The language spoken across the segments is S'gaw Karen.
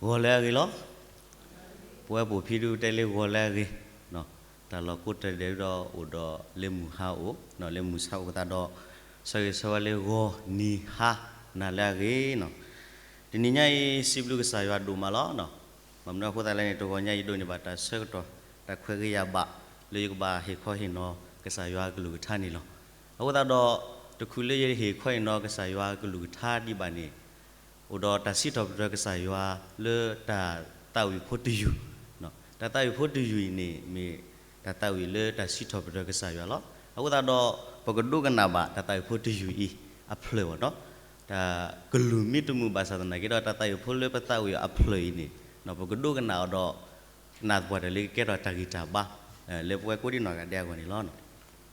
ဂီၤလၢအဂ့ၤလီၤ. ပဝဲပူၤဖံဒုးတဲလၢဂီၤလၢအဂ့ၤ, တၢ်လီၢ်ကိးတၢ်ဒဲးဒီးအိၣ်ဒီးလၢမုၢ်ဟါအိၣ်, လၢမုၢ်ဆါအိၣ်သတးဒီး ဆၢဂ့ၤဆၢဝါလၢဂီၤနံၤဟါနၤလၢအဂ့ၤနီၤ. တနံၤညါအံၤ စံးဘျုးကစၢ်ယွၤဒိၣ်မးလီၤ. ဘၣ်မနုၤအဃိသတးလဲၣ်န့ၣ် တဂီၤညါအံၤဒိးန့ၢ်ဘၣ်တၢ်ဆၢကတီၢ် တၢ်ခွဲးဂ့ၤယာ်ဘၣ် လၢယကဘၣ်ဟ့ၣ်ခီဟ့ၣ်နီၤကစၢ်ယွၤကလုၢ်ကထါန့ၣ်လီၤ. အဃိသတးဒီး တချုးလၢယဟ့ၣ်ခီဟ့ၣ်နီၤကစၢ်ယွၤကလုၢ်ကထါဒံးဘၣ်န့ၣ် အိၣ်ဒီးတၢ်စံးထီၣ်ပတြၢၤကစၢ်ယွၤလၢတၢ်သးဝံၣ်ဖိတယုၢ်, တၢ်သးဝံၣ်ဖိတယုၢ်အံၤန့ၣ် မ့ၢ်တၢ်သးဝံၣ်လၢတၢ်စံးထီၣ်ပတြၢၤကစၢ်ယွၤလီၤ. အဃိသတးဒီး ပကဒိကနၣ်ဘၣ်တၢ်သးဝံၣ်ဖိတယုၢ်အံၤအဖျၢၣ်ဘၣ်နီၤ. တၢ်ကလုၢ်မ့ၢ်တမုာ်ဘၣ်ဆၣ်သနာ်က့ဒီး တၢ်သးဝံၣ်ဖိလၢပသးဝံၣ်အဖျၢၣ်အံၤန့ၣ် ပကဒိကနၣ်အီၤဒီး နာ်သပှၢ်တၢၢ်လၢကကဲထီၣ်တၢ်ဂံၢ်တၢ်ဘါ လၢပဝဲကိးဒံနီၢ်ဂၤဒဲးအဂီၢ်န့ၣ်လီၤ. ထ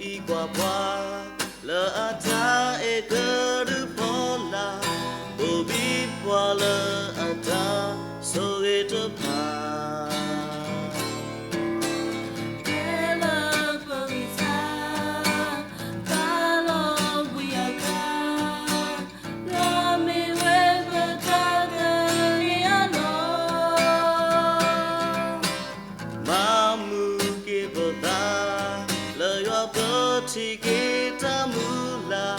ီဘိအံၤကွၢ်ပှၤ လၢအတၢ်အဲၣ်ကဒုးဖီလာ်, ဘိၣ်ဘံၣ်ပှၤလၢအတၢ်ဆိၣ်ဂ့ၤတဖၣ် ဖဲလၢပဂံၢ်စၢ် တၢ်လီၤဘှံးအခါ လၢမ့ၢ်ဝဲပတၢ်တဂ့ၤအလီၢ် မၤမုာ်က့ၤပသး လၢယွၤပထံၣ်က့ၤတၢ်မုၢ်လၢ်,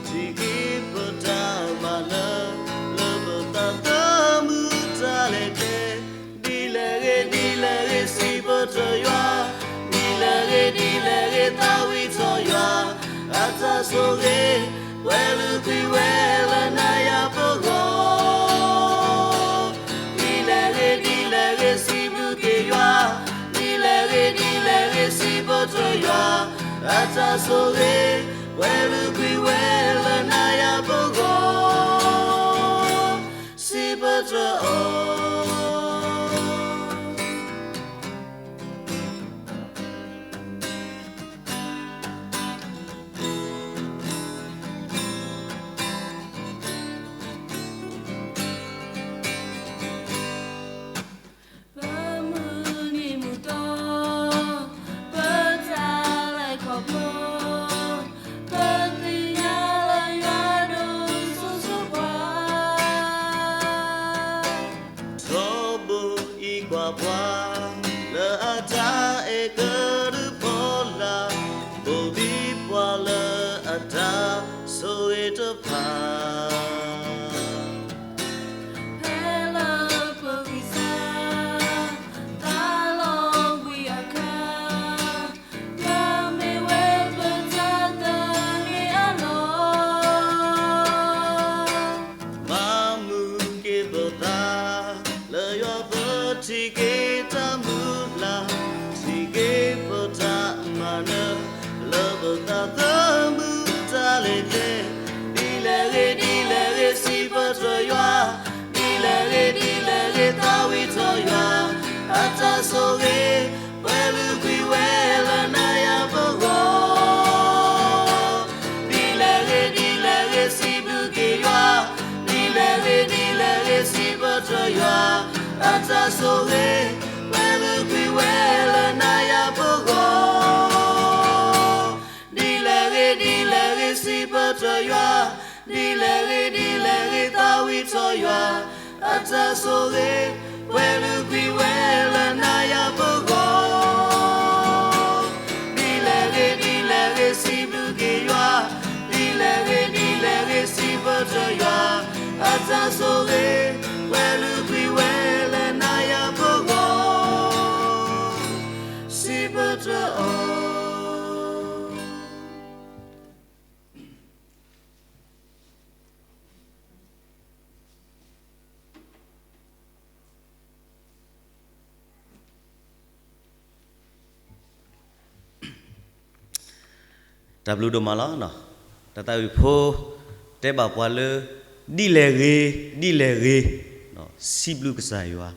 ထံၣ်က့ၤပတၢ်မၤနၢၤ လၢပသးသမူတၢ်လဲၤကျဲ, ဒ်လဲၣ်ဂ့ၤ ဒ်လဲၣ်ဂ့ၤ စံးပတြၢၤယွၤ, ဒ်လဲၣ်ဂ့ၤ ဒ်လဲၣ်ဂ့ၤ သးဝံၣ်ထီၣ်ယွၤ, အတၢ်ဆိၣ်ဂ့ၤ ပှဲၤလုာ်ကွံာ်ဝဲလၢနၤယၤပဂီၢ် ဒ်လဲၣ်ဂ့ၤ ဒ်လဲၣ်ဂ့ၤ စံးဘျုးက့ၤယွၤ, ဒ်လဲၣ်ဂ့ၤ ဒ်လဲၣ်ဂ့ၤ စံးပတြၢၤယွၤ, အတၢ်ဆိၣ်ဂ့ၤ ပှဲၤလုာ်ကွံာ်ဝဲလၢနၤယၤပဂီၢ် စံးပတြၢၤအီၤ ပမုၢ်နံၤမုၢ်သီ ပတၢ်လဲၤခီဖျိ ပသ့ၣ်ညါလၢယွၤဒိၣ်စိစီပှၤ ထီဘိအံၤကွၢ်ပှၤ လၢအတၢ်အဲၣ်ကဒုးဖီလာ်, ဘိၣ်ဘံၣ်ပှၤလၢအတၢ်ဆိၣ်ဂ့ၤတဖၣ် ဖဲလၢပဂံၢ်စၢ် တၢ်လီၤဘှံးအခါ လၢမ့ၢ်ဝဲပတၢ်တဂ့ၤအလီၢ် မၤမုာ်က့ၤပသး လၢယွၤပထံၣ်က့ၤတၢ်မုၢ်လၢ်, ထံၣ်က့ၤပတၢ်မၤနၢၤ လၢပသးသမူတၢ်လဲၤကျဲ, ဒ်လဲၣ်ဂ့ၤ ဒ်လဲၣ်ဂ့ၤ စံးပတြၢၤယွၤ, ဒ်လဲၣ်ဂ့ၤ ဒ်လဲၣ်ဂ့ၤ သးဝံၣ်ထီၣ်ယွၤ, အတၢ်ဆိၣ်ဂ့ၤ ပှဲၤလုာ်ကွံာ်ဝဲလၢနၤယၤပဂီၢ် ဒ်လဲၣ်ဂ့ၤ ဒ်လဲၣ်ဂ့ၤ စံးဘျုးက့ၤယွၤ, ဒ်လဲၣ်ဂ့ၤ ဒ်လဲၣ်ဂ့ၤ စံးပတြၢၤယွၤ, အတၢ်ဆိၣ်ဂ့ၤ ပှဲၤလုာ်ကွံာ်ဝဲလၢနၤယၤပဂီၢ် ဒ်လဲၣ်ဂ့ၤ ဒ်လဲၣ်ဂ့ၤ စံးပတြၢၤယွၤ, ဒ်လဲၣ်ဂ့ၤ ဒ်လဲၣ်ဂ့ၤ သးဝံၣ်ထီၣ်ယွၤ, အတၢ်ဆိၣ်ဂ့ၤ ပှဲၤလုာ်ကွံာ်ဝဲလၢနၤယၤပဂီၢ် တၢ်ဆိၣ်ဂ့ၤ ဝဲလုၢ်ကွံာ်ဝဲလၢနၤယၤပဂီၢ်, စံးပတြၢၤအီၤ. တၢ်ဘျုးဒိၣ်မးလီၤ. တၢ်သးဝံၣ်ဖိ တဲဘၣ်ပှၤလၢ ဒ်လဲၣ်ဂ့ၤ ဒ်လဲၣ်ဂ့ၤ စံးဘျုးကစၢ်ယွၤ,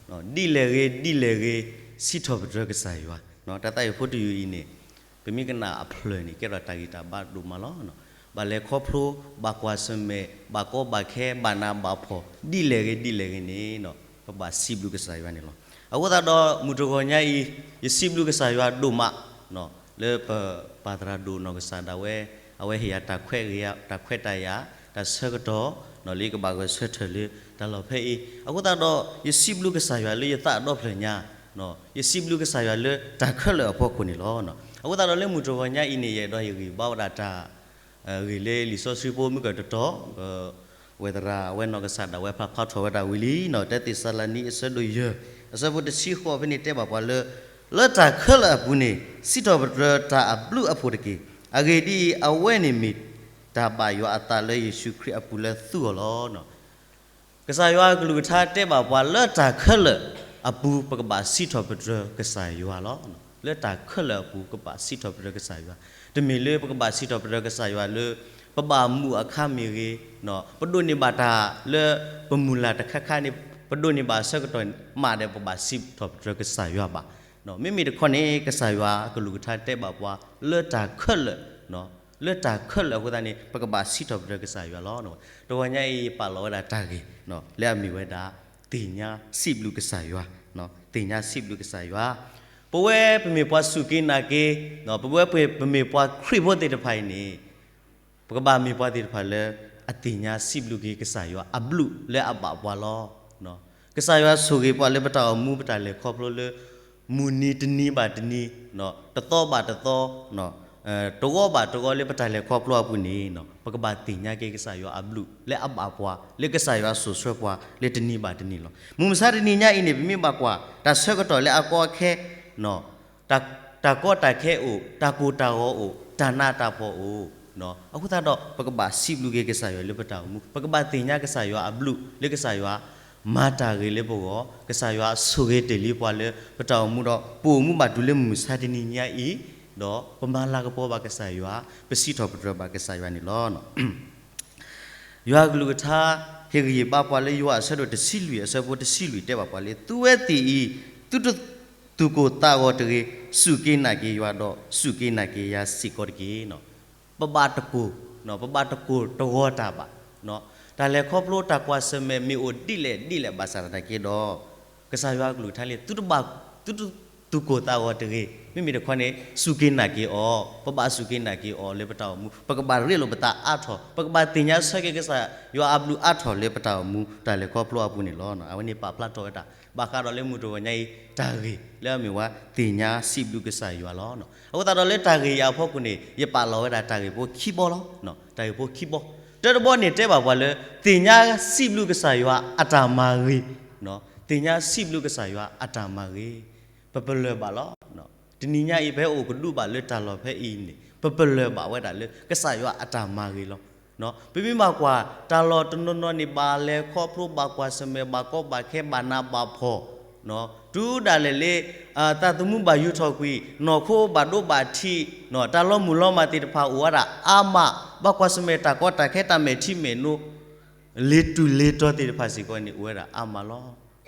ဒ်လဲၣ်ဂ့ၤ ဒ်လဲၣ်ဂ့ၤ စံးထီၣ်ပတြၢၤကစၢ်ယွၤ. တၢ်သးဝံၣ်ဖိတယုၢ်အံၤန့ၣ် ပမ့ၢ်ကနၣ်အဖျၢၣ်န့ၣ် ကဲထီၣ်တၢ်ဂံၢ်တၢ်ဘါဒိၣ်မးလီၤ. ဘၣ်လဲၤခီဖျိ ဘၣ်ကွၢ်ဆၢၣ်မဲာ် ဘၣ်ကီဘၣ်ခဲ ဘၣ်နးဘၣ်ဖှီၣ် ဒ်လဲၣ်ဂ့ၤ ဒ်လဲၣ်ဂ့ၤန့ၣ် ပဘၣ်စံးဘျုးကစၢ်ယွၤန့ၣ်လီၤ. အဃိသတးဒီး မုၢ်တဂီၤညါအံၤ ယစံးဘျုးကစၢ်ယွၤဒိၣ်မး လၢပပၢ်သရၣ်ဒိၣ်နီၢ်ကစၢ်ဒၣ်ဝဲ အဝဲဟ့ၣ်ယၤတၢ်ခွဲးတၢ်ယာ် တၢ်ဆၢကတီၢ် လၢယကဘၣ်ဂဲၤဆၢထၢၣ်လၢတၢ်လီၢ်ဖဲအံၤ. အဃိသတးဒီး ယစံးဘျုးကစၢ်ယွၤလၢယသးအဒီဖျၢၣ်ညါ, ယစံးဘျုးကစၢ်ယွၤလၢတၢ်ခဲလၢာ်အဖီခိၣ်န့ၣ်လီၤ. အဃိသတးဒီးလၢမုၢ်တဂီၤညါအံၤန့ၣ် ယအဲၣ်ဒိးဟ့ၣ်ဂံၢ်ဘါဝဲဒၣ်တၢ် ဂ့ၢ်လၢလံာ်စီဆှံဖိမုၢ်ကတတီၤ ဝဲသရၣ်ဝဲနီၢ်ကစၢ်ဒၣ်ဝဲဖးဖျါထီၣ်ဝဲဒၣ်ဝံၤလံ, တၢသ့းစၤလနံအဆၢဒိၣ်ယဲၢ် အဆၢဖိတဆံဃိးဖဲန့ၣ်တဲဘၣ်ပှၤလၢ လၢတၢ်ခဲလၢာ်အပူၤန့ၣ် စံးထီၣ်ပတြၢၤတၢ်အဘျုးအဖှိၣ်တက့ၢ်. အဂ့ၢ်ဒ်အံၤ, အဝဲန့ၣ်မ့ၢ်တၢ်ဘၣ်ယွၤအသးလၢယ့ၣ်ၡူးခရံာ်အပူၤလၢသုဂီၢ်လီၤ. ကစၢ်ယွၤအကလုၢ်ကထါတဲဘၣ်ပှၤလၢတၢ်ခဲလၢာ်အပူၤ ပကဘၣ်စံးထီၣ်ပတြၢၤကစၢ်ယွၤလီၤ. လၢတၢ်ခဲလၢာ်အပူၤ ကဘၣ်စံးထီၣ်ပတြၢၤကစၢ်ယွၤ, တမ့ၢ်လၢပကဘၣ်စံးထီၣ်ပတြၢၤကစၢ်ယွၤလၢ ပဘၣ်မုာ်အခါမ့ၢ်ဂ့ၤ, ပဒိးန့ၢ်ဘၣ်တၢ်လၢပမုၢ်လၢ်တခါခါန့ၣ် ပဒိးန့ၢ်ဘၣ်အဆၢကတီၢ်မးဒီး ပဘၣ်စံးထီၣ်ပတြၢၤကစၢ်ယွၤဘၣ်. မ့မ့ၢ်တခီန့ၣ် ကစၢ်ယွၤအကလုၢ်ကထါတဲဘၣ်ပှၤ လၢတၢ်ခဲလၢာ် လၢတၢ်ခဲလၢာ်အဃိသတးန့ၣ် ပကဘၣ်စံးထီၣ်ပတြၢၤကစၢ်ယွၤလီၤ. တဂီၤညါအံၤ ယပာ်လီၤဝဲဒၣ်တၢ်ဂ့ၢ် လၢအမ့ၢ်ဝဲဒၣ် သ့ၣ်ညါစံးဘျုးကစၢ်ယွၤ, သ့ၣ်ညါစံးဘျုးကစၢ်ယွၤ. ပဝဲပမ့ၢ်ပှၤစူၢ်က့ၤနာ်က့ၤ, ပဝဲပမ့ၢ်ပှၤခရံာ်ဖိသ့ၣ်တဖၣ်အံၤန့ၣ် ပကဘၣ်မ့ၢ်ပှၤသ့ၣ်တဖၣ်လၢ အသ့ၣ်ညါစံးဘျုးက့ၤကစၢ်ယွၤအဘျုးလၢအဘၣ်ပှၤလီၤ. ကစၢ်ယွၤဆိၣ်ဂ့ၤပှၤလၢပတၢ်အိၣ်မူ ပတၢ်လဲၤခီဖျိလၢ မုၢ်နံၤတနံၤဘၣ်တနံၤ, တသီဘၣ်တသီ, တဂီၤဘၣ်တဂီၤလၢပတၢ်လဲၤခီဖျိအပူၤန့ၣ် ပကဘၣ်သ့ၣ်ညါက့ၤကစၢ်ယွၤအဘျုးလၢအဘၣ်ပှၤ လၢကစၢ်ယွၤစိာ်ဆှၢပှၤလၢတနံၤဘၣ်တနံၤလီၤ. မုၢ်မဆါတနံၤညါအံၤန့ၣ် ပမ့ၢ်ဘၣ်ကွၢ် တၢ်ဆၢကတီၢ်လၢအကီအခဲ တၢ်ကီတၢ်ခဲအိၣ်, တၢ်ကိၢ်တၢ်ဂီၤအိၣ်, တၢ်နးတၢ်ဖှီၣ်အိၣ်, အဃိသတးဒီး ပကဘၣ်စံးဘျုးက့ၤကစၢ်ယွၤလၢပတၢ်အိၣ်မူ, ပကဘၣ်သ့ၣ်ညါကစၢ်ယွၤအဘျုးလၢကစၢ်ယွၤမၤတၢ်ဂ့ၤလၢပဂီၢ်, ကစၢ်ယွၤဆိၣ်ဂ့ၤတ့ၢ်လံပှၤလၢပတၢ်အိၣ်မူဒီး ပအိၣ်မူဘၣ်တုၤလၢမုၢ်မဆါတနံၤညါအံၤ, ဒီးပမၤလၤကပီၤဘၣ်ကစၢ်ယွၤ, ပစံးထီၣ်ပတြၢၤဘၣ်ကစၢ်ယွၤန့ၣ်လီၤ. ယွၤအကလုၢ်ကထါ ဟ့ၣ်ဂံၢ်ဟ့ၣ်ဘါပှၤလၢယိၤဟၣ်အဆၢဒိၣ်တဆံလွံၢ် အဆၢဖိတဆံလွံၢ်တဲဘၣ်ပှၤလၢ သုဝဲသ့ၣ်အံၤ သုတသူၣ်ကိၢ်သးဂီၤတဂ့ၤ, စူၢ်က့ၤနာ်က့ၤယွၤဒီး စူၢ်က့ၤနာ်က့ၤယၤစ့ၢ်ကီးတက့ၢ်. ပဘၣ်တကိၢ်, ပဘၣ်တကိၢ်တဂီၤတၢ်ဘၣ်. တၢ်လဲၤခီဖျိတၢ်ကွၢ်ဆၢၣ်မဲာ်မ့ၢ်အိၣ်ဒ်လဲၣ်ဒ်လဲၣ်ဘၣ်ဆၣ်သနာ်က့ဒီး ကစၢ်ယွၤအကလုၢ်ကထါလၢ သုတဘၣ်, သုတသူၣ်ကိၢ်သးဂီၤတဂ့ၤ, မ့မ့ၢ်တခီန့ၣ် စူၢ်က့ၤနာ်က့ၤအီၤ, ပဘၣ်စူၢ်က့ၤနာ်က့ၤအီၤလၢပတၢ်အိၣ်မူ, ပကဘၣ်ရ့လိာ်ပသးအါထီၣ်, ပကဘၣ်သ့ၣ်ညါဆၢက့ၤကစၢ်ယွၤအဘျုးအါထီၣ်လၢပတၢ်အိၣ်မူ တၢ်လဲၤခီဖျိအပူၤန့ၣ်လီၤ. အဝဲန့ၣ်ပာ်ဖျါထီၣ်ဝဲဒၣ် ဘၣ်ဃးဒီးလၢမုၢ်တဂီၤညါအံၤ တၢ်ဂ့ၢ်လၢအမ့ၢ်ဝဲသ့ၣ်ညါစံးဘျုးကစၢ်ယွၤလီၤ. အဃိသတးဒီးလၢတၢ်ဂ့ၢ်အံၤအဖီခိၣ်န့ၣ် ယပာ်လီၤဝဲဒၣ်တၢ်ဂ့ၢ်ဖိခံဘီလီၤ. တၢ်ဂ့ၢ်ဖိခံဘီ, တၢတဘီန့ၣ်တဲဘၣ်ပှၤလၢ သ့ၣ်ညါစံးဘျုးကစၢ်ယွၤအတၢ်မၤဂ့ၤ, သ့ၣ်ညါစံးဘျုးကစၢ်ယွၤအတၢ်မၤဂ့ၤ, ပပလၢၢ်ဘၣ်လီၤ. တနံၤညါအံၤ ပဟဲအိၣ်ကဒုဘၣ်လၢတၢ်လီၢ်ဖဲအံၤန့ၣ် ပပလၢၢ်ဘၣ်ဝဲဒၣ်လၢကစၢ်ယွၤအတၢ်မၤဂ့ၤလီၤ. ပမ့ၢ်ဘၣ်ကွၢ် တၢ်လီၢ်တနီၤနီၤန့ၣ် ဘၣ်လဲၤခီဖျိ ဘၣ်ကွၢ်ဆၢၣ်မဲာ် ဘၣ်ကီဘၣ်ခဲ ဘၣ်နးဘၣ်ဖှီၣ်, တုၤဒၣ်လဲာ်လၢ သးသမူဘၣ်ယူၤထီၣ်ကွံာ်, နီၢ်ခိဘၣ်ဒိဘၣ်ထံး, တၢ်လီၤမုၢ်လီၤမၢ်သ့ၣ်တဖၣ်အိၣ်ဝဲဒၣ်အါမး, ဘၣ်ကွၢ်ဆၢၣ်မဲာ်တၢ်ကီတၢ်ခဲ တၢ်မဲာ်ထံမဲာ်နိ လ့ၤတူၢ်လ့ၤတီၤသ့ၣ်တဖၣ်စ့ၢ်ကီးန့ၣ် အိၣ်ဝဲဒၣ်အါမးလီၤ.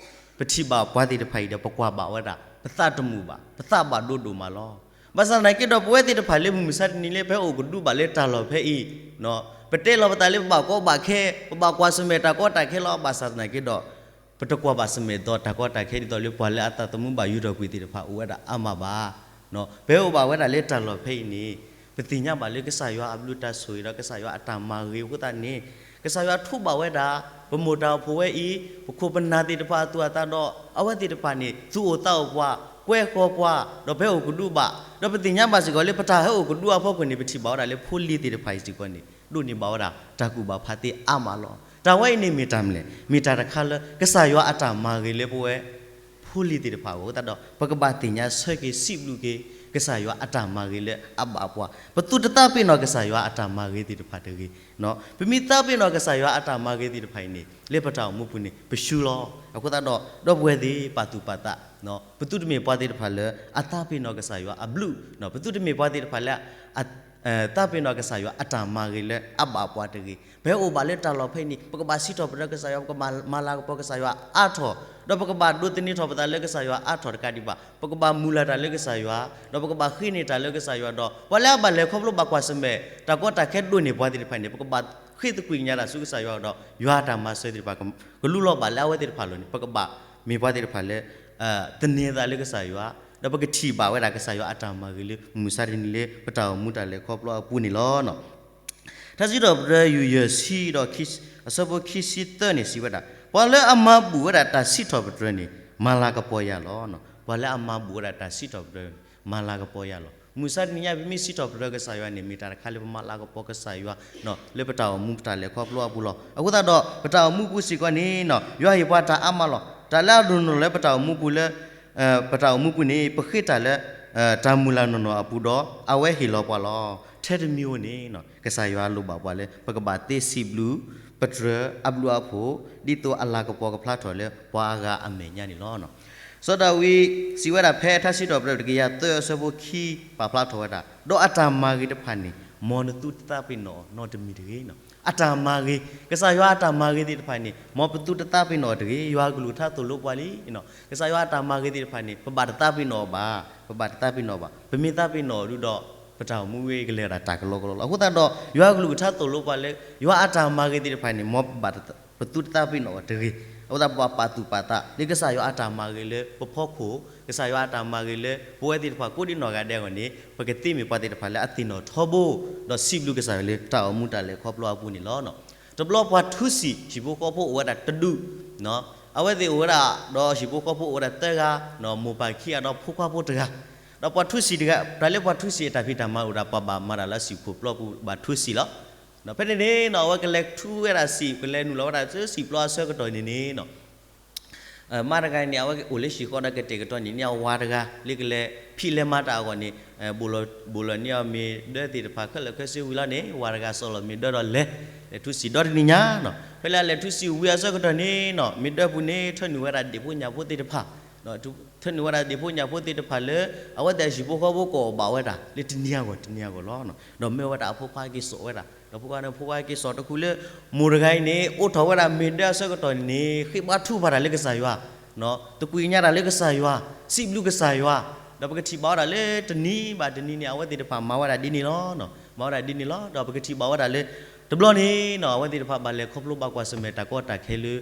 ပထံၣ်ဘၣ်ပှၤသ့ၣ်တဖၣ်အံၤဒီး ပကွၢ်ဘၣ်ဝဲဒၣ် ပသးတမုာ်ဘၣ်, ပသးဘၣ်ဒိဒိၣ်မးလီၤ. ဘၣ်ဆၣ်သနာ်က့ဒီး ပဝဲသ့ၣ်တဖၣ်လၢမုၢ်မဆါတနံၤလၢ ပဟဲအိၣ်ကဒုဘၣ်လၢတၢ်လီၢ်ဖဲအံၤ, ပတဲလီၤပသးလၢပဘၣ်ကီဘၣ်ခဲ, ပဘၣ်ကွၢ်ဆၢၣ်မဲာ်တၢ်ကီတၢ်ခဲလီၤ. ဘၣ်ဆၣ်သနာ်က့ဒီး ပတကွၢ်ဘၣ်ဆၢၣ်မဲာ်ဒီးတၢ်ကီတၢ်ခဲ ဒ်သိးလၢပှၤလၢအသးသမူဘၣ်ယူၤထီၣ်ကွံာ်သ့ၣ်တဖၣ်အိၣ်ဝဲဒၣ်အါမးဘၣ်. ပဟဲအိၣ်ဘၣ်ဝဲဒၣ်လၢတၢ်လီၢ်ဖဲအံၤန့ၣ် ပသ့ၣ်ညါဘၣ်လၢကစၢ်ယွၤအဘျုးတၢ်ဆိၣ်ဂ့ၤဒီး ကစၢ်ယွၤအတၢ်မၤဂ့ၤအဃိသတးန့ၣ် ကစၢ်ယွၤထိးဘၣ်ဝဲဒၣ် ပမိၢ်တၢ်အိၣ်ဖှိၣ်ဝဲအံၤ, ပခိၣ်ပနၢ်သ့ၣ်တဖၣ်အသူၣ်အသးဒီး အဝဲသ့ၣ်တဖၣ်န့ၣ် သူၣ်အိၣ်သးအိၣ်ပှၤ, ကွဲဃီၤပှၤ, ဒီးပဟဲအိၣ်ကဒုဘၣ်, ဒီးပသ့ၣ်ညါဘၣ်စ့ၢ်ကီးလၢ ပတၢ်ဟဲအိၣ်ကဒုအဖီခိၣ်န့ၣ် ပထံၣ်ဘၣ်ဝဲဒၣ်လၢဖိလံၤသ့ၣ်တဖၣ်အံၤစ့ၢ်ကီးန့ၣ် ဒိးန့ၢ်ဘၣ်ဝဲဒၣ်တၢ်ကူၣ်ဘၣ်ဖးသ့အါမးလီၤ. တၢ်ဝဲအံၤန့ၣ်မ့ၢ်တၢ်မနုၤလဲၣ်, မ့ၢ်တၢ်တခါလၢ ကစၢ်ယွၤအတၢ်မၤဂ့ၤလၢပဝဲ ဖိလံၤသ့ၣ်တဖၣ်အဂီၢ်အဃိသတးဒီး ပကဘၣ်သ့ၣ်ညါဆၢက့ၤစံးဘျုးက့ၤ ကစၢ်ယွၤအတၢ်မၤဂ့ၤလၢအဘၣ်အပှၤ, ပသုတသးပ့ၤနီၣ်ကစၢ်ယွၤအတၢ်မၤဂ့ၤသ့ၣ်တဖၣ်တဂ့ၤ. ပမ့ၢ်သးပ့ၤနီၣ်ကစၢ်ယွၤအတၢ်မၤဂ့ၤသ့ၣ်တဖၣ်အံၤန့ၣ် လၢပတၢ်အိၣ်မူပူၤန့ၣ် ပဆှၢလီၤ. အဃိသတးဒီး ဒီပုၢ်ဝဲၢ်သ့ၣ် ပာ်သူၣ်ပာ်သး, ပသုတမ့ၢ်ပှၤသ့ၣ်တဖၣ်လၢ အသးပ့ၤနီၣ်ကစၢ်ယွၤအဘျုး, ပသုတမ့ၢ်ပှၤသ့ၣ်တဖၣ်လၢ သးပ့ၤနီၣ်ကစၢ်ယွၤအတၢ်မၤဂ့ၤလၢအဘၣ်အပှၤတဂ့ၤ. ပဟဲအိၣ်ဘၣ်လၢတၢ်လီၢ်ဖဲအံၤန့ၣ် ပကဘၣ်စံးထီၣ်ပတြၢၤကစၢ်ယွၤ, ပကဘၣ်မၤလၤကပီၤကစၢ်ယွၤအါထီၣ်, ဒီးပကဘၣ်ဒိးသန့ၤထီၣ်ပသးလၢကစၢ်ယွၤအါထီၣ်တကးဒံးဘၣ် ပကဘၣ်မုၢ်လၢ်တၢ်လၢကစၢ်ယွၤ, ဒီးပကဘၣ်ဃ့န့ၢ်တၢ်လၢကစၢ်ယွၤဒီး ပှၤလၢအဘၣ်လဲၤခီဖျိဘၣ်ကွၢ်ဆၢၣ်မဲာ် တၢ်ကီတၢ်ခဲဒိၣ်န့ၢ်ပှၤသ့ၣ်တဖၣ်န့ၣ် ပကဘၣ်ဃ့သကွံာ်ကညးတၢ်ဆူကစၢ်ယွၤဒီး ယွၤအတၢ်မၤစၢၤသ့ၣ်တဖၣ် ကလူလီၤဘၣ်လၢအဝဲသ့ၣ်တဖၣ်အလိၤန့ၣ် ပကဘၣ်မ့ၢ်ပှၤသ့ၣ်တဖၣ်လၢ သန့ၤသးလၢကစၢ်ယွၤ, ဒီးပကထံၣ်ဘၣ်ဝဲဒၣ်ကစၢ်ယွၤအတၢ်မၤဂ့ၤလၢမုၢ်မဆါတနံၤလၢပတၢ်အိၣ်မူတၢ်လဲၤခီဖျိအပူၤန့ၣ်လီၤ. ထါစံးထီၣ်ပတြၢၤ ယူၢ်ယဲၢ်ဆံဒီး အဆၢဖိခံဆံသၢန့ၣ်စံးဝဲဒၣ်, ပှၤလၢအမၤဘူၣ်ဝဲဒၣ်တၢ်စံးထီၣ်ပတြၢၤန့ၣ် မၤလၤကပီၤယၤလီၤ. ပှၤလၢအမၤဘူၣ်ဝဲဒၣ်တၢ်စံးထီၣ်ပတြၢၤန့ၣ် မၤလၤကပီၤယၤလီၤ. မုၢ်မဆါတနံၤညါ ပမ့ၢ်စံးထီၣ်ပတြၢၤကစၢ်ယွၤန့ၣ် မ့ၢ်တၢ်တခါလၢပမၤလၤကပီၤကစၢ်ယွၤ လၢပတၢ်အိၣ်မူပတၢ်လဲၤခီဖျိအပူၤလီၤ. အဃိသတးဒီး ပတၢ်အိၣ်မူပူၤစ့ၢ်ကီးန့ၣ် ယွၤဟ့ၣ်ပှၤတၢ်အါမးလီၤ. တၢ်လၢအဒိၣ်နီၢ်နီၢ်လၢပတၢ်အိၣ်မူပူၤလၢ ပတၢ်အိၣ်မူပူၤန့ၣ် ပဃ့တၢ်လၢ တၢ်မုၢ်လၢ်နီၢ်နီၢ်အပူၤဒီး အဝဲဟ့ၣ်လီၤပှၤလီၤ. ထဲတမံၤဧိၤန့ၣ် ကစၢ်ယွၤလိၣ်ဘၣ်ပှၤလၢ ပကဘၣ်သ့စံးဘျုးပတြၢၤအဘျုးအဖှိၣ် ဒ်သိးအလၤကပီၤကဖျါထီၣ်လၢပှၤအဂၤအမဲာ်ညါန့ၣ်လီၤ. စီၤဒၤဝံးစံးဝဲဒၣ်ဖဲထါစံးထီၣ်ပတြၢၤတကယၤသၢအဆၢဖိခံ ပာ်ဖျါထီၣ်ဝဲဒၣ်, ဒီးအတၢ်မၤဂ့ၤတဖၣ်န့ၣ် မ်နသုတသးပ့ၤနီၣ်အီၤနီတမံၤတဂ့ၤ. အတၢ်မၤဂ့ၤ, ကစၢ်ယွၤအတၢ်မၤဂ့ၤသ့ၣ်တဖၣ်န့ၣ် မ်ပသုတသးပ့ၤနီၣ်အီၤတဂ့ၤ. ယွၤကလုၢ်ကထါသိၣ်လိပှၤလံ. ကစၢ်ယွၤအတၢ်မၤဂ့ၤသ့ၣ်တဖၣ်န့ၣ် ပဘၣ်တသးပ့ၤနီၣ်အီၤဘၣ်, ပဘၣ်တသးပ့ၤနီၣ်အီၤဘၣ်. ပမ့ၢ်သးပ့ၤနီၣ်အီၤဒုဒီး ပတၢ်အိၣ်မူဝဲကလဲၤဝဲဒၣ်တၢ်ကလီကလီလီၤ. အဃိသတးဒီး ယွၤကလုၢ်ကထါသိၣ်လိပှၤလၢ ယွၤအတၢ်မၤဂ့ၤသ့ၣ်တဖၣ်န့ၣ် မ်ပဘၣ် ပသုတသးပ့ၤနီၣ်အီၤတဂ့ၤ. အဃိသတး ပဘၣ်ပာ်သူၣ်ပာ်သးလၢကစၢ်ယွၤအတၢ်မၤဂ့ၤလၢပဖီခိၣ်, ကစၢ်ယွၤအတၢ်မၤဂ့ၤလၢပဝဲသ့ၣ်တဖၣ်ကိးဒံနီၢ်ဂၤဒဲးအဂီၢ်န့ၣ် ပကသ့မ့ၢ်ပှၤသ့ၣ်တဖၣ်လၢအသ့ၣ်နီၣ်ထီဘိ, ဒီးစံးဘျုးကစၢ်ယွၤလၢတၢ်အိၣ်မူတၢ်လဲၤခီဖျိအပူၤန့ၣ်လီၤ. တဘျီပှၤထူစံာ်ဟံၣ်ဖိဃီဖိအိၣ်ဝဲဒၣ်တဒူၣ်, အဝဲသ့ၣ်အိၣ်ဝဲဒၣ်ဒီးဟံၣ်ဖိဃီဖိအိၣ်ဝဲဒၣ်သၢဂၤ, မိၢ်ပၢ်ခံဂၤဒီးဖိခွါဖိတဂၤ, ဒီးပှၤထူစံာ်တဂၤ တၢ်လၢပှၤထူစံာ်အတၢ်ဖံးတၢ်မၤအိၣ်ဒၣ် ပှၤဘၣ်မၤတၢ်လၢအဟံၣ်ခိၣ်ပျီပူၤဘၣ်ထူစံာ်လီၤ. ဖဲန့ၣ်န့ၣ် အဝဲကလဲၤထူဝဲဒၣ်စံာ် ကလဲၤနုာ်လီၤဝဲဒၣ်ဆူဟံၣ်ပျီအဆၢကတီၢ်န့ၣ်န့ၣ် မါတဂၤန့ၣ် အဝဲအိၣ်လၢဟံၣ်ဃီဒီးကတဲာ်ကတီၤန့ၢ်န့ၢ်အဝၤတဂၤ လၢကလဲၤဖံးလဲၤမၤတၢ်အဂီၢ်န့ၣ် ဘူးလီၤန့ၢ်အီၤမ့ၤဒၢသ့ၣ်တဖၣ်ခဲလၢာ်ခဲဆ့ဝံၤလီၤန့ၣ် ဝၤတဂၤစီၣ်လီၤမ့ၤဒၢဒီးလဲၤ လဲၤထူစံာ်ဒီတနံၤညါ, ဖဲလၢအလဲၤထူစံာ်ဝံၤအဆၢကတီၢ်န့ၣ် မ့ၤဒၢပူၤန့ၣ် ထၢနုာ်ဝဲဒၣ်ဒ့ၣ်ဖိညၣ်ဖိသ့ၣ်တဖၣ်, ထၢနုာ်ဝဲဒၣ်ဒ့ၣ်ဖိညၣ်ဖိသ့ၣ်တဖၣ်လၢ အဝဲသ့ၣ်အဟံၣ်ဖိဃီဖိကအီၣ်ဘၣ်ဝဲဒၣ် လၢတနံၤအဂီၢ်တနံၤအဂီၢ်လီၤ. ဒီးမၢဝဲဒၣ်အဖိခွါက့ၤစိာ်ဝဲဒၣ်, ဒီးဖိခွါန့ၣ် ဖိခွါက့ၤစိာ်တခူလၢ မိၢ်တဂၤအံၤန့ၣ် အိးထီၣ်ဝဲဒၣ်မ့ၤဒၢအဆၢကတီၢ်န့ၣ် ဃ့ဘါထုကဖၣ်တၢ်လၢကစၢ်ယွၤ, သကွံာ်ကညးတၢ်လၢကစၢ်ယွၤ, စံးဘျုးကစၢ်ယွၤ, ဒီးပကထံၣ်ဘၣ်ဝဲဒၣ်လၢတနံၤဘၣ်တနံၤန့ၣ် အဝဲသ့ၣ်တဖၣ်မၤဝဲဒၣ်ဒ်န့ၣ်လီၤ. မၤဝဲဒၣ်ဒ်န့ၣ်လီၤ. ဒီးပကထံၣ်ဘၣ်ဝဲဒၣ်လၢ တဘျီန့ၣ် အဝဲသ့ၣ်တဖၣ်ဘၣ်လဲၤခီဖျိဘၣ်ကွၢ်ဆၢၣ်မဲာ်တၢ်ကီတၢ်ခဲလၢ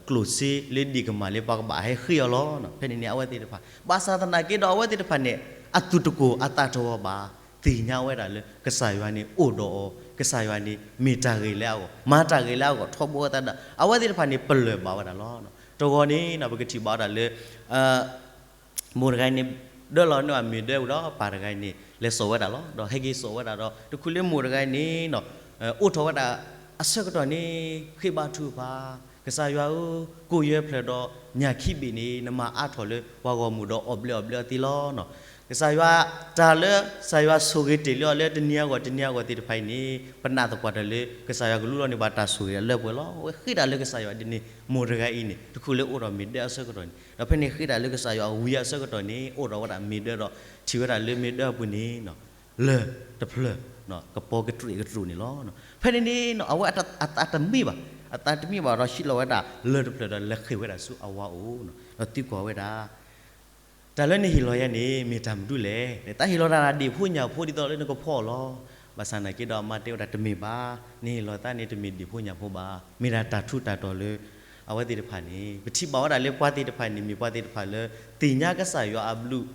ကျိၣ်စ့လၢဒ့ၣ်ကမၢ်လၢပှၤကဘၣ်ဟဲဃ့အီၤလီၤ. ဖဲန့ၣ်န့ၣ် အဝဲသ့ၣ်တဖၣ် ဘၣ်ဆၣ်သနာ်က့ဒီး အဝဲသ့ၣ်တဖၣ်န့ၣ် အသူၣ်တကိၢ်အသးတဂီၤဘၣ် သ့ၣ်ညါဝဲဒၣ်လၢ ကစၢ်ယွၤန့ၣ်အိၣ်ဒီးအီၤ, ကစၢ်ယွၤန့ၣ်မ့ၢ်တၢ်ဂ့ၤလၢအဂီၢ်, မၤတၢ်ဂ့ၤလၢအဂီၢ် ထီဘိအသးဒီး အဝဲသ့ၣ်တဖၣ်န့ၣ် ပလၢၢ်ဘၣ်ဝဲဒၣ်လီၤ. တဂီၤန့ၣ် ပကထံၣ်ဘၣ်ဝဲဒၣ်လၢ မိၢ်တဂၤန့ၣ် ဒၢလီၤန့ၢ်အမ့ၤဒၢပူၤဒီး ပၢ်တဂၤန့ၣ် လဲၤစိာ်ဝဲဒၣ်လီၤ. ဒီးဟဲက့ၤစိာ်ဝဲဒၣ်ဒီး တခူလၢမိၢ်တဂၤန့ၣ် အိးထီၣ်ဝဲဒၣ်အဆၢကတီၢ်န့ၣ် ဃ့ဘါထုကဖၣ်, ကစၢ်ယွၤဧၢ, ကိၣ်ယဲၢ်ဖျၢၣ်ဒီးညၣ်ခံဘ့ၣ်န့ၣ် နမၤအါထီၣ်လၢပှၤဂီၢ်မုၢ်ဒီးအီၣ်ဘျဲးအီၣ်ဘျဲးအီၤသ့လီၤ. ကစၢ်ယွၤ တၢ်လၢကစၢ်ယွၤဆိၣ်ဂ့ၤတ့ၢ်လၢအီၤလၢတနံၤအဂီၢ်တနံၤအဂီၢ်သ့ၣ်တဖၣ်အံၤန့ၣ် ပနာ်သပှၢ်တၢၢ်လၢ ကစၢ်ယွၤကလူလီၤန့ၢ်ဘၣ်တၢ်ဆိၣ်ဂ့ၤအလၢပှဲၤလီၤ. အဝဲဃ့တၢ်လၢကစၢ်ယွၤဒ်န့ၣ် မိၢ်တဂၤအံၤန့ၣ် တခူလၢအိးထီၣ်မ့ၤဒၢအဆၢကတီၢ်န့ၣ် ဒီးဖဲန့ၣ်ဃ့တၢ်လၢကစၢ်ယွၤဝံၤအဆၢကတီၢ်န့ၣ် အိးထီၣ်ဝဲဒၣ်မ့ၤဒၢဒီး ထံၣ်ဝဲဒၣ်လၢမ့ၤဒၢအပူၤန့ၣ် လၢၢ်တဖျၢၣ် ကပီၤကတြူးကတြူးန့ၣ်လီၤ. ဖဲန့ၣ်န့ၣ် အဝဲအသးတမ့ၢ်ဘၣ်, အသးတမ့ၢ်ဘၣ်ဒီးဟံးလီၤဝဲဒၣ်လၢၢ်တဖျၢၣ်ဒီးလဲၤဃ့ၢ်ဝဲဒၣ်ဆူအဝၤအိၣ် ဒီးသံကွၢ်ဝဲဒၣ် တၢ်လၢနဟ့ၣ်လီၤယၤန့ၣ် မ့ၢ်တၢ်မနုၤလဲၣ်. တၢ်ဟ့ၣ်လီၤတၢ်ဒ့ၣ်ဖိညၣ်ဖိဒ်သိးလၢနကဖီအီၤလီၤ. ဘၣ်ဆၣ်သနာ်က့ဒီးအမါတဲဝဲဒၣ်တမ့ၢ်ဘၣ်, နဟ့ၣ်လီၤသးန့ၣ်တမ့ၢ်ဒ့ၣ်ဖိညၣ်ဖိဘၣ်, မ့ၢ်ဒၣ်တၢ်ထူးတၢ်တီၤလၢ အဝဲသ့ၣ်တဖၣ်န့ၣ် ပထံၣ်ဘၣ်ဝဲဒၣ်လၢပှၤသ့ၣ်တဖၣ်န့ၣ် မ့ၢ်ပှၤသ့ၣ်တဖၣ်လၢ သ့ၣ်ညါကစၢ်ယွၤအဘျုး,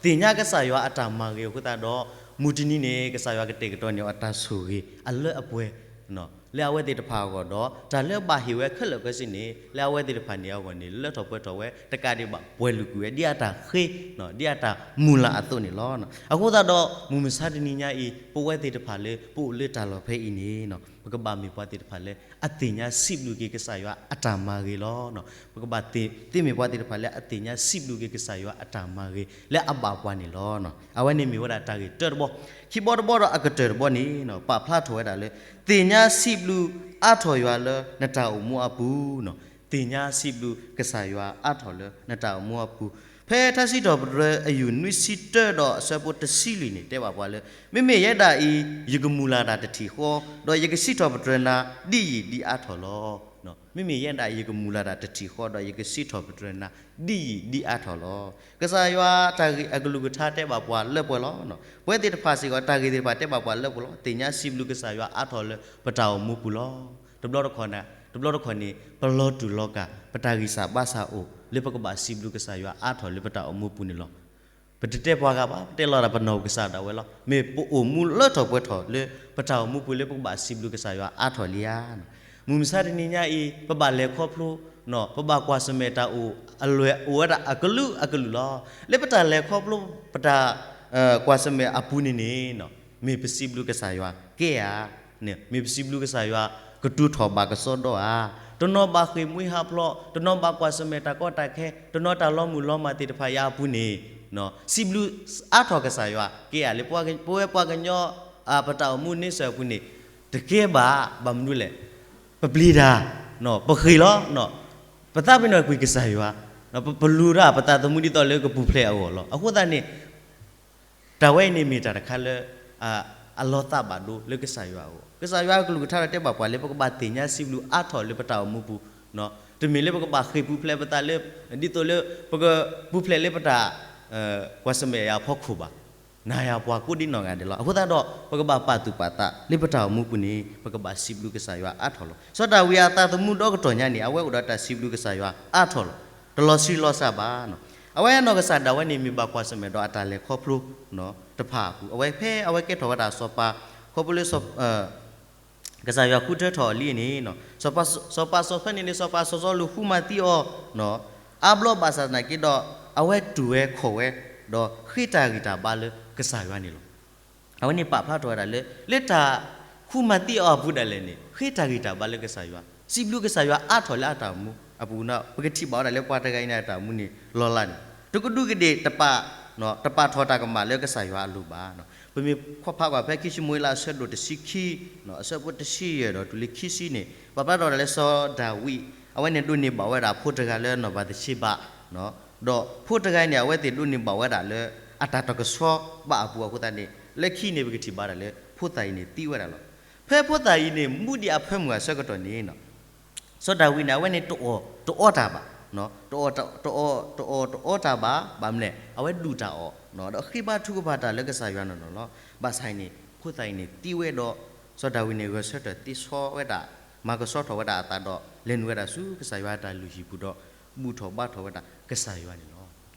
သ့ၣ်ညါကစၢ်ယွၤအတၢ်မၤဂ့ၤအဃိသတးဒီး မုၢ်တနံၤန့ၣ် ကစၢ်ယွၤကတဲာ်ကတီၤန့ၢ်အီၤတၢ်ဆိၣ်ဂ့ၤအလၢအပှဲၤ လၢအဝဲသ့ၣ်တဖၣ်အဂီၢ်ဒီး တၢ်လၢအဘၣ်ဟ့ၣ်ဝဲခဲလၢာ်ခဲဆ့န့ၣ် လၢအဝဲသ့ၣ်တဖၣ်န့ၣ်အဂီၢ်န့ၣ် လၢထီၣ်ပှဲၤထီၣ်ဝဲ တကးဒံးဘၣ် ပှဲၤလုာ်ကွံာ်ဝဲ ဒ်အတၢ်ဃ့, ဒ်အတၢ်မုၢ်လၢ်အသိးန့ၣ်လီၤ. အဃိသတးဒီး မုၢ်မဆါတနံၤညါအံၤ ပဝဲသ့ၣ်တဖၣ်လၢ ပအိၣ်လၢတၢ်လီၢ်ဖဲအံၤန့ၣ် ပကဘၣ်မ့ၢ်ပှၤသ့ၣ်တဖၣ်လၢ အသ့ၣ်ညါစံးဘျုးက့ၤကစၢ်ယွၤအတၢ်မၤဂ့ၤလီၤ. ပကဘၣ်သ့ၣ်မ့ၢ်ပှၤသ့ၣ်တဖၣ်လၢ အသ့ၣ်ညါစံးဘျုးက့ၤကစၢ်ယွၤအတၢ်မၤဂ့ၤလၢအဘၣ်ပှၤန့ၣ်လီၤ. အဝဲန့ၣ်မ့ၢ်ဝဲဒၣ်တၢ်ဂ့ၢ်တၢတဘီ, ခံဘီတဘီဒီးအကတၢၢ်တဘီန့ၣ် ပာ်ဖျါထီၣ်ဝဲဒၣ်လၢ သ့ၣ်ညါစံးဘျုးအါထီၣ်ယွၤလၢနတၢ်အိၣ်မူအပူၤ, သ့ၣ်ညါစံးဘျုးကစၢ်ယွၤအါထီၣ်လၢနတၢ်အိၣ်မူအပူၤ. ဖဲထါစံးထီၣ်ပတြၢၤအယူၢ်နွံဆံတၢဒီးအဆၢဖိတဆံလွံၢ်န့ၣ် တဲဘၣ်ပှၤလၢ မ့မ့ၢ်ယဲဒၣ်အံၤ ယကမုၢ်လၢ်တၢ်တထံၣ်ဃီ, ဒီးယကစံးထီၣ်ပတြၢၤနၤ ဒ်ယံာ်ဒ်အါထီၣ်လီၤ. မ့မ့ၢ်ယဲဒၣ်အံၤ ယကမုၢ်လၢ်တၢ်တထံၣ်ဃီ ဒီးယကစံးထီၣ်ပတြၢၤနၤ ဒ်ယံာ်ဒ်အါထီၣ်လီၤ. ကစၢ်ယွၤအတၢ်ဂ့ၢ်အကလုၢ်ကထါတဲဘၣ်ပှၤလၢပှဲၤလီၤ. ပဝဲသ့ၣ်တဖၣ်စ့ၢ်ကီး တၢ်ဂ့ၢ်သ့ၣ်တဖၣ်တဲဘၣ်ပှၤလၢပှဲၤလီၤ. သ့ၣ်ညါစံးဘျုးကစၢ်ယွၤအါထီၣ်လၢပတၢ်အိၣ်မူပူၤလီၤ. တဘျီတခီၣ်န့ၣ်, တဘျီတခီၣ်န့ၣ် ပလီၤတူာ်လီၤကာ် ပတၢ်ဂံၢ်စၢ်ဘါစၢ်အိၣ် လၢပကဘၣ်စံးဘျုးကစၢ်ယွၤအါထီၣ်လၢပတၢ်အိၣ်မူပူၤန့ၣ်လီၤ. ပတတဲပှၤဂၤဘၣ်, ပတဲလီၤဒၣ်ပနီၢ်ကစၢ်ဒၣ်ဝဲလီၤ. မ့ၢ်ပအိၣ်မူလၢထီၣ်ပှဲၤထီၣ်လၢ ပတၢ်အိၣ်မူပူၤလၢပကဘၣ်စံးဘျုးကစၢ်ယွၤအါထီၣ်လံဧါ. မုၢ်မဆါတနံၤညါအံၤ ပဘၣ်လဲၤခီဖျိ, ပဘၣ်ကွၢ်ဆၢၣ်မဲာ်တၢ်အိၣ်အလွဲၢ်အိၣ်ဝဲဒၣ်အကလုာ်ကလုာ်လီၤ. လၢပတၢ်လဲၤခီဖျိ ပတၢ် ကွၢ်ဆၢၣ်မဲာ်အပူၤန့ၣ်န့ၣ် မ့ၢ်ပစံးဘျုးကစၢ်ယွၤကဲဧါ, မ့ၢ်ပစံးဘျုးကစၢ်ယွၤ ကတူၢ်ထီၣ်ဘၣ်ကစီဒီဧါ. တနီၤဘၣ်ဃ့ၢ်မှံဟးဖျိး, တနီၤဘၣ်ကွၢ်ဆၢၣ်မဲာ်တၢ်ကီတၢ်ခဲ, တနီၤတၢ်လီၤမုၢ်လီၤမၢ်သ့ၣ်တဖၣ်အံၤအပူၤန့ၣ် စံးဘျုးအါထီၣ်ကစၢ်ယွၤကဲဧါ. လၢပဝဲပှၤကညီ ပတၢ်အိၣ်မူန့ဆၢၣ်အပူၤန့ၣ် တကဲဘၣ်. ဘၣ်မနုၤလဲၣ်, ပပျံၤတၢ်, ပဃ့ၢ်လီၤ, ပသးပ့ၤနီၣ်ကွံာ်ကစၢ်ယွၤ, ပလူၤတၢ်ပသးသမူဒ်သိးလၢကပူၤဖျဲးအဂီၢ်လီၤ. အဃိသတးန့ၣ် တၢ်ဝဲအံၤန့ၣ်မ့ၢ်တၢ်တခါလၢ အလီၤသးဘၣ်ဒိလၢကစၢ်ယွၤအဂီၢ်. ကစၢ်ယွၤအကလုၢ်ကထါဒီးတဲဘၣ်ပှၤလၢ ပကဘၣ်သ့ၣ်ညါစံးဘျုးအါထီၣ်လၢပတၢ်အိၣ်မူပူၤ, တမ့ၢ်လၢပကဘၣ်ဃ့ၢ်ပူၤဖျဲးပသးလၢ ဒ်သိးလၢပကပူၤဖျဲးလၢပတၢ် ကွၢ်ဆၢၣ်မဲာ်အဖီခိၣ်ဘၣ်. နၤယၤပှၤကိးဒံနီၢ်ဂၤဒဲးလီၤ. အဃိသတးဒီး ပကဘၣ်ပာ်သူၣ်ပာ်သးလၢပတၢ်အိၣ်မူပူၤန့ၣ် ပကဘၣ်စံးဘျုးကစၢ်ယွၤအါထီၣ်လီၤ. စီၤဒၤဝံးအသးသမူဒီကတီၢ်ညါန့ၣ် အဝဲအိၣ်ဒီးတၢ်စံးဘျုးကစၢ်ယွၤအါထီၣ်လီၤ. တလီၤဆံးလီၤစှၤဘၣ်. အဝဲအနီၢ်ကစၢ်ဒၣ်ဝဲန့ၣ် မ့ၢ်ဘၣ်ကွၢ်ဆၢၣ်မဲာ်ဒီးအတၢ်လဲၤခီဖျိတဖၣ်အပူၤ, အဝဲဖဲအဝဲကဲထီၣ်ဝဲဒၣ်စီၤပၤ ခီဖျိလၢ ကစၢ်ယွၤဃုထၢထီၣ်အီၤလံန့ၣ်, စီၤပၤစီၤဖဲန့ၣ်န့ၣ် စီၤပၤစီၤစီလူးဃုမၤသံအီၤ, အါဘျီဘၣ်ဆၣ်သနာ်က့ဒီး အဝဲတူၢ်ဝဲခီၣ်ဝဲ, ဒီးဃ့တၢ်ဂံၢ်တၢ်ဘါလၢကစၢ်ယွၤန့ၣ်လီၤ. အဝဲန့ၣ်ပာ်ဖျါထီၣ်ဝဲဒၣ်လၢ လၢတၢ်ဃုမၤသံအီၤအပူၤဒၣ်လဲာ်န့ၣ် ဃ့တၢ်ဂံၢ်တၢ်ဘါလၢကစၢ်ယွၤ, စံးဘျုးကစၢ်ယွၤအါထီၣ်လၢအတၢ်အိၣ်မူအပူၤန့ၣ်, ပကထံၣ်ဘၣ်ဝဲဒၣ်လၢပှၤတဂၤအံၤန့ၣ်အတၢ်အိၣ်မူန့ၣ် လီၤလးန့ၣ် တကဒူးကဒ့ၣ်တပာ်, တပာ်ထီၣ်တၢ်ကမၣ်လၢကစၢ်ယွၤအလိၤဘၣ်. ပမ့ၢ်ကွၢ်ဖးကွၢ်ဖဲခံၡမူၤအ့လးအဆၢဒိၣ်တဆံခံ, အဆၢဖိတဆံယဲၢ်ဒီးတုၤလၢခံဆံန့ၣ် ပာ်ဖျါထီၣ်ဝဲဒၣ်လၢစီၤဒၤဝံး အဝဲန့ၣ်ဒိးန့ၢ်ဘၣ်ဝဲဒၣ်ဖိတဂၤလၢနီၢ်ဘၤသရှ့ဘၤ, ဒီးဖိတဂၤအံၤန့ၣ် အဝဲသ့ၣ်ဒိးန့ၢ်ဘၣ်ဝဲဒၣ်လၢ အတၢ်တကဆှီဘၣ်အပူၤအဃိသတးန့ၣ် လၢခံန့ၣ်ပကထံၣ်ဘၣ်ဒၣ်လၢ ဖိသၣ်အံၤန့ၣ်သံဝဲဒၣ်လီၤ. ဖဲဖိသၣ်အံၤန့ၣ် မူဒံးအဖၢမုၢ်အဆၢကတီၢ်န့ၣ် စီၤဒၤဝံးန့ၣ် အဝဲန့ၣ်တအီၣ်တအီတၢ်ဘၣ်, တအီၣ်တအီတအီတၢ်ဘၣ်, ဘၣ်မနုၤလဲၣ် အဝဲဒူၣ်တၢ်အီၣ်, ဒီးဃ့ဘါထုကဖၣ်တၢ်လၢကစၢ်ယွၤနီၢ်နီၢ်လီၤ. ဘၣ်ဆၣ်အံၤန့ၣ် ဖိသၣ်အံၤန့ၣ်သံဝဲဒီး စီၤဒၤဝံးန့ၣ် ဂဲၤဆၢထၢၣ်သ့ဆီဝဲဒၣ်, မၤကဆှီထီၣ်ဝဲဒၣ်အသးဒီး လဲၤနုာ်ဝဲဒၣ်ဆူကစၢ်ယွၤအတၢ်လုၢ်ဟံၣ်ပူၤဒီး ဘူၣ်ထီၣ်ဘါထီၣ်ဝဲဒၣ်ကစၢ်ယွၤန့ၣ်လီၤ.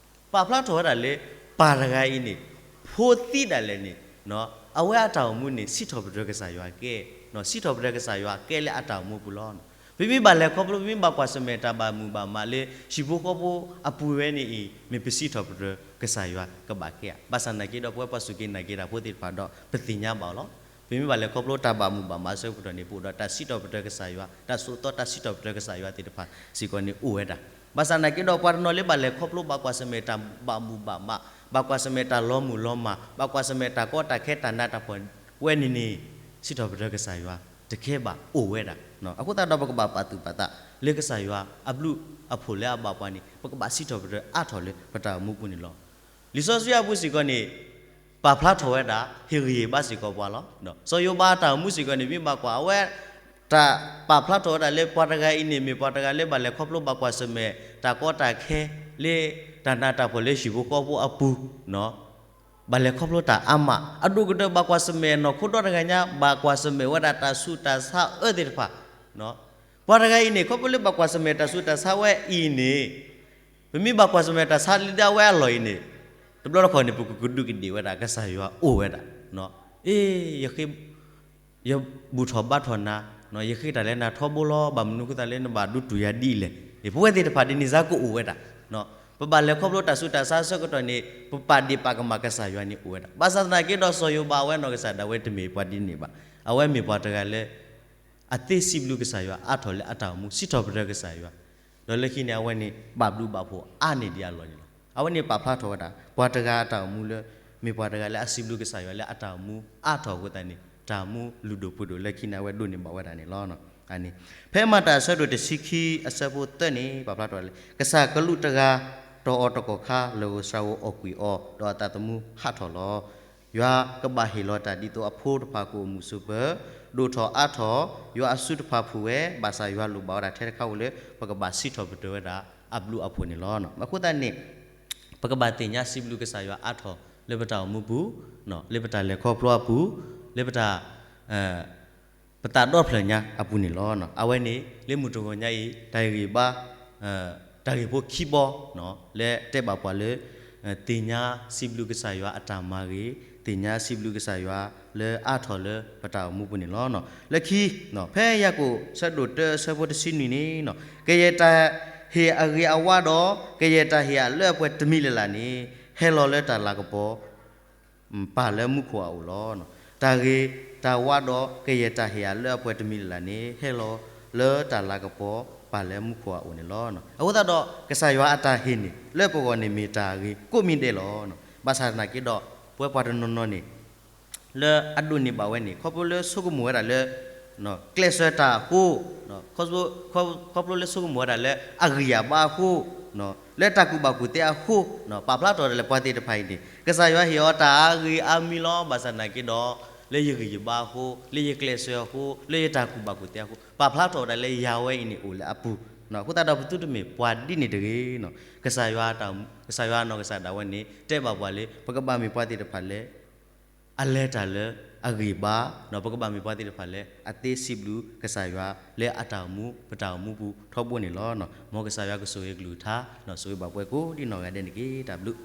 ပာ်ဖျါထီၣ်ဝဲဒၣ်လၢ ပၢ်တဂၤအံၤန့ၣ် ဖိသံဒၣ်လဲာ်န့ၣ် အဝဲအတၢ်အိၣ်မူန့ၣ် စံးထီၣ်ပတြၢၤကစၢ်ယွၤကဲ, စံးထီၣ်ပတြၢၤကစၢ်ယွၤကဲလၢအတၢ်အိၣ်မူပူၤလီၤ. ပမ့ၢ်ဘၣ်လဲၤခီဖျိ ပမ့ၢ်ဘၣ်ကွၢ်ဆၢၣ်မဲာ်တၢ်ဘၣ်မုာ်ဘၣ်မးလၢ ဟံၣ်ဖိဃီဖိအပူၤဝဲန့ၣ်အံၤ မ့ၢ်ပစံးထီၣ်ပတြၢၤကစၢ်ယွၤကဘၣ်ကဲဧါ. ဘၣ်ဆၣ်သနာ်က့ဒီး ပဝဲပှၤစူၢ်က့ၤနာ်က့ၤတၢ်ဖိသ့ၣ်တဖၣ်ဒီး ပသ့ၣ်ညါဘၣ်အီၤလီၤ. ပမ့ၢ်ဘၣ်လဲၤခီဖျိတၢ်ဘၣ်မုာ်ဘၣ်မးအဆၢကတီၢ်န့ၣ် ပအိၣ်ဒီးတၢ်စံးထီၣ်ပတြၢၤကစၢ်ယွၤ, တၢ်ဆိးသီတၢ်စံးထီၣ်ပတြၢၤကစၢ်ယွၤသ့ၣ်တဖၣ်စ့ၢ်ကီးန့ၣ်အိၣ်ဝဲဒၣ်. ဘၣ်ဆၣ်သနာ်က့ဒီး ပှၤတနီၤလၢဘၣ်လဲၤခီဖျိဘၣ်ကွၢ်ဆၢၣ်မဲာ်တၢ်ဘၣ်မုာ်ဘၣ်မး, ဘၣ်ကွၢ်ဆၢၣ်မဲာ်တၢ်လီၤမုၢ်လီၤမၢ်, ဘၣ်ကွၢ်ဆၢၣ်မဲာ်တၢ်ကီတၢ်ခဲတၢ်နးတၢ်ဖှီၣ်ဝဲန့ၣ်န့ၣ် စံးထီၣ်ပတြၢၤကစၢ်ယွၤတကဲဘၣ်အိၣ်ဝဲဒၣ်. အဃိသတးဒီး ပကဘၣ်ပာ်သူၣ်ပာ်သးလၢကစၢ်ယွၤအဘျုးအဖှိၣ်လၢအဘၣ်ပှၤန့ၣ် ပကဘၣ်စံးထီၣ်ပတြၢၤအါထီၣ်လၢပတၢ်အိၣ်မူပူၤန့ၣ်လီၤ. လံာ်စီဆှံအပူၤစ့ၢ်ကီးန့ၣ် ပာ်ဖျါထီၣ်ဝဲဒၣ် ဟ့ၣ်ဂံၢ်ဟ့ၣ်ဘါစ့ၢ်ကီးပှၤလီၤ. စီၤယိၤဘးအတၢ်အိၣ်မူစ့ၢ်ကီးန့ၣ် မ့ၢ်ဘၣ်ကွၢ် အဝဲတၢ်ပာ်ဖျါထီၣ်ဝဲဒၣ်လၢပှၤတဂၤအံၤန့ၣ် မ့ၢ်ပှၤတဂၤလၢဘၣ်လဲၤခီဖျိဘၣ်ကွၢ်ဆၢၣ်မဲာ် တၢ်ကီတၢ်ခဲလၢ တၢ်နးတၢ်ဖှီၣ်လၢဟံၣ်ဖိဃီဖိအပူၤ ဘၣ်လဲၤခီဖျိတၢ်အါမး အဒိၣ်ကတၢၢ်ဘၣ်ကွၢ်ဆၢၣ်မဲာ်နီၢ်ခိဒီတဂၤညါ ဘၣ်ကွၢ်ဆၢၣ်မဲာ်ဝဲဒၣ်တၢ်ဆူးတၢ်ဆါအၢသ့ၣ်တဖၣ် ပှၤတဂၤအံၤန့ၣ် ခီဖျိလၢဘၣ်ကွၢ်ဆၢၣ်မဲာ်တၢ်ဆူးတၢ်ဆါဝဲအံၤန့ၣ် ပမ့ၢ်ဘၣ်ကွၢ်ဆၢၣ်မဲာ်တၢ်ဆါလံဒၣ်ဝဲအလီၢ်အံၤန့ၣ် တဘျီတခီၣ်န့ၣ် ပကကဒူးကဒ့ၣ်ဝဲဒၣ် ကစၢ်ယွၤအိၣ်ဝဲဒၣ်. အ့ ယဘူၣ်ထီၣ်ဘါထီၣ်နၤ, ယဃ့တၢ်လၢနၤထီဘိလီၤ, ဘၣ်မနုၤအဃိသတးလၢနဘၣ်ဒုးတူၢ်ယၤဒ်အံၤလဲၣ်. ပဝဲသ့ၣ်တဖၣ်ဒ်န့ၣ်စ့ၢ်ကီးအိၣ်ဝဲဒၣ်. ပဘၣ်လဲၤခီဖျိတၢ်ဆူးတၢ်ဆါအဆၢကတီၢ်န့ၣ် ပပာ်ဒ့ၣ်ပာ်ကမၣ်ကစၢ်ယွၤန့ၣ်အိၣ်ဝဲဒၣ်. ဘၣ်ဆၣ်သနာ်က့ဒီး စီၤယိၤဘးအဝဲနီၢ်ကစၢ်ဒၣ်ဝဲတမ့ၢ်ပှၤဒ်န့ၣ်ဘၣ်. အဝဲမ့ၢ်ပှၤတဂၤလၢ အသ့စံးဘျုးကစၢ်ယွၤအါထီၣ်လၢအတၢ်အိၣ်မူ စံးထီၣ်ပတြၢၤကစၢ်ယွၤ, ဒီးလၢခံန့ၣ် အဝဲန့ၣ် ဘၣ်ဘျုးဘၣ်ဖှိၣ်အါန့ၢ်ဒံးအလီၢ်န့ၣ်လီၤ. အဝဲန့ၣ်ပာ်ဖျါထီၣ်ဝဲဒၣ် ပှၤတဂၤအတၢ်အိၣ်မူလၢ မ့ၢ်ပှၤတဂၤလၢအစံးဘျုးကစၢ်ယွၤလၢအတၢ်အိၣ်မူအါထီၣ်အဃိသတးန့ၣ် တၢ်အိၣ်မူလုၢ်ဒိၣ်ပှ့ၤဒိၣ်လၢခံန့ၣ် အဝဲဒိးန့ၢ်ဘၣ်ဝဲဒၣ်န့ၣ်လီၤ. ဖဲမၤတၢ်အဆၢဒိၣ်တဆံခံအဆၢဖိသၢန့ၣ် ပာ်ဖျါထီၣ်ဝဲလၢ ကစၢ်ကလူးတဂၤ တီၢ်အီၤတကီၢ်ခါ လၢၢ်ဧိၤစှၤဧိၤအီၣ်ကွံာ်အီၤ ဒီးအသးသမူဟးထီၣ်လီၤ. ယွၤကဘၣ်ဟ့ၣ်လီၤတၢ်ဒ်သိးအဖိတဖၣ်ကအိၣ်မုာ်ဆိးပၢၤ, ဒိၣ်ထီၣ်အါထီၣ်, ယွၤအစုတဖၣ်ဖှူၣ်ဝဲ, ဘၣ်ဆၣ်ယွၤလိၣ်ဘၣ်ဝဲဒၣ်ထဲတခါဧိၤလၢ ပကဘၣ်စံးထီၣ်ပတြၢၤဝဲဒၣ်အဘျုးအဖှိၣ်န့ၣ်လီၤ. အဃိသတးန့ၣ် ပကဘၣ်သ့ၣ်ညါစံးဘျုးကစၢ်ယွၤအါထီၣ်လၢပတၢ်အိၣ်မူပူၤ, လၢပတၢ်လဲၤခီဖျိအပူၤ, လၢပတၢ် ပသးဒီဖျၢၣ်ညါအပူၤန့ၣ်လီၤ. အဝဲန့ၣ် လၢမုၢ်တဂီၤညါအံၤ တၢ်ဂံၢ်ဘါ တၢ်ဂ့ၢ်ဖိခံဘီ လၢတဲဘၣ်ပှၤလၢ သ့ၣ်ညါစံးဘျုးကစၢ်ယွၤအတၢ်မၤဂ့ၤ, သ့ၣ်ညါစံးဘျုးကစၢ်ယွၤလၢအါထီၣ်လၢပတၢ်အိၣ်မူပူၤန့ၣ်လီၤ. လၢခံ ဖဲယၤကိာ်ဆၢဒိၣ်တၢအဆၢဖိတဆံနွံန့ၣ် ကယဲၢ်တၢ်ဟ့ၣ်အဂ့ၤအဝါဒီး ကယဲၢ်တၢ်ဟ့ၣ်အလၢအပှဲၤတမံၤလၢ်လၢ်န့ၣ် ဟဲလီၤလၢတၢ်လၤကပီၤ ပၢ်လၢမူခိၣ်အအိၣ်လီၤ. တၢ်ဂ့ၤတၢ်ဝါဒီးကယဲၢ်တၢ်ဟ့ၣ်အလၢအပှဲၤတမံၤလၢ်လၢ်န့ၣ် ဟဲလီၤလၢတၢ်လၤကပီၤပၢ်လၢမူခိၣ်အအိၣ်န့ၣ်လီၤ. အဃိသတးဒီး ကစၢ်ယွၤအတၢ်ဟ့ၣ်န့ၣ် လၢပဂီၢ်န့ၣ်မ့ၢ်တၢ်ဂ့ၤကိးမံၤဒဲးလီၤ. ဘၣ်ဆၣ်သနာ်က့ဒီး ပဝဲပှၤတနီၤနီၤန့ၣ် လၢအဒိးန့ၢ်ဘၣ်ဝဲန့ၣ် ခီဖျိလၢဆိကမိၣ်ဝဲဒၣ်လၢ ကျဲးစၢးတၢ်အဃိ, ခီဖျိလၢဆိကမိၣ်ဝဲဒၣ်လၢအဂံၢ်အဘါအဃိ, လၢတၢ်ကူၣ်ဘၣ်ကူၣ်သ့အဃိ, ပာ်ဖျါထီၣ်ဒၣ်လဲာ်ပှၤသ့ၣ်တဖၣ်အံၤန့ၣ် ကစၢ်ယွၤဟ့ၣ်အီၤတၢ်အါဂ့ၤအါမံၤလီၤ. ဘၣ်ဆၣ်သနာ်က့ဒီး လၢယဂံၢ်ယဘါအဃိ, လၢယကျဲးစၢးအဃိ, လၢယတၢ်ကူၣ်ဘၣ်ကူၣ်သ့အဃိ, ပာ်ဖျါထီၣ်ဝဲဒၣ်လၢယၤဝဲအံၤန့ၣ်အိၣ်လၢအပူၤ, အဃိသတးဒီးပသုတမ့ၢ်ပှၤဒ်န့ၣ်တဂ့ၤ. ကစၢ်ယွၤ ကစၢ်ယွၤအနီၢ်ကစၢ်ဒၣ်ဝဲန့ၣ် တဲဘၣ်ပှၤလၢ ပကဘၣ်မ့ၢ်ပှၤသ့ၣ်တဖၣ်လၢ အလဲၤတၢ်လၢအဂံၢ်ဘါ, ပကဘၣ်မ့ၢ်ပှၤသ့ၣ်တဖၣ်လၢ အသ့စံးဘျုးကစၢ်ယွၤလၢအတၢ်အိၣ်မူ ပတၢ်အိၣ်မူပူၤထီဘိန့ၣ်လီၤ. မ်ကစၢ်ယွၤကဆိၣ်ဂ့ၤကလုၢ်ကထါ, ဆိၣ်ဂ့ၤဘၣ်ပှၤကိးဒ်နီၢ်ဂၤဒဲးန့ၣ်တက့ၢ်. တၢ်ဘျုး